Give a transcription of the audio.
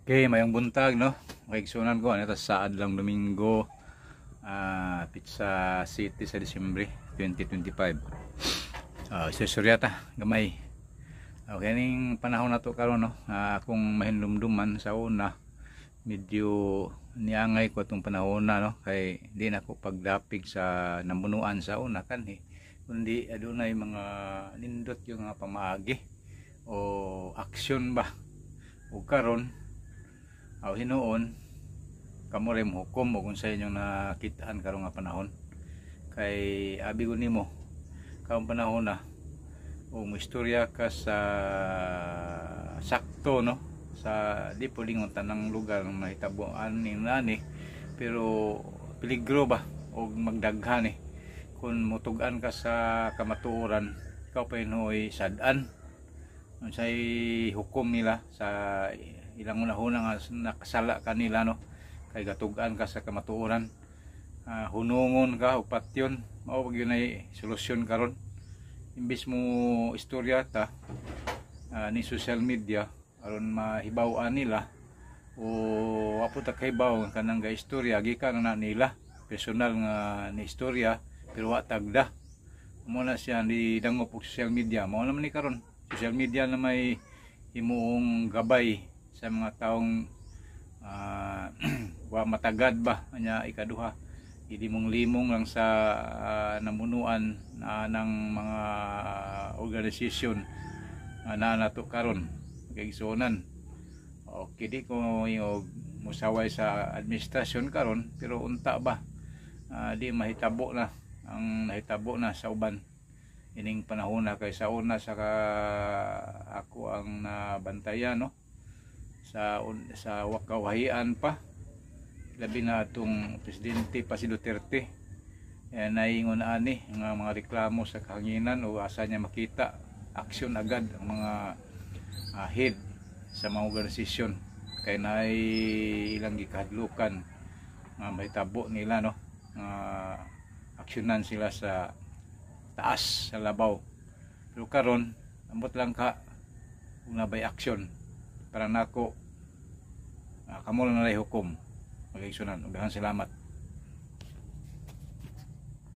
Okay, maayong buntag, no. Maigsunan ko ano sa adlong Domingo, petsa 7 sa Disyembre 2025. Istorya ta gamay. Okay ning panahon na to karon, no. Akong mahinumduman sa una, medyo niangay ko atong panahon na, no, kay di na ko pagdapig sa namunuan sa una kanhi kundi adunay mga nindot yung mga pamaagi o aksyon ba. Ug karon, aw hinuon kamo rin hukom og unsa inyong nakitaan karon nga panahon, kay abi ko nimo karong panahon na o mo istorya ka sa sakto, no, sa di po lingon tanang lugar ng nahitabuan ni nani, pero peligro ba og magdaghan eh kung mutug-an ka sa kamatuoran, ikaw pa hinuoy sad-an unsay hukom nila sa ilang una-una nga nakasala kanila, no, kay gatug-an ka sa kamatuoran, hunungon ka o patyon. Mao pag yun ay solusyon karon imbis mo istorya ta ni social media aron mahibaw-an nila o wa po ta kahibaw kanang ga istorya gikan na nila personal nga ni istorya, pero wa tagda mo na siya ni dangop og social media. Mao naman ni karon social media na may himuong gabay sa mga taong wa matagad ba anya. Ikaduha, hindi mong limong lang sa namunuan na ng mga organisasyon na nato karon kay igsuonan. Okay, di ko yung musaway sa administrasyon karon, pero unta ba di mahitabo na ang nahitabo na sa uban ining panahon na, kay sa una sa ka, ako ang nabantayan, no, sa wakawahian pa, labi na atong presidente pa si Duterte eh, naingon na ani nga mga reklamo sa kahanginan o asa niya makita, aksyon agad ang mga head sa mga organisasyon kay naay ilang gikahadlukan nga mahitabo nila, no, nga aksyonan sila sa taas sa labaw. Pero karon ambot lang ka kung nabay aksyon. Para nako, kamo lang nalay hukom, magaigsunan. Ug daghang salamat.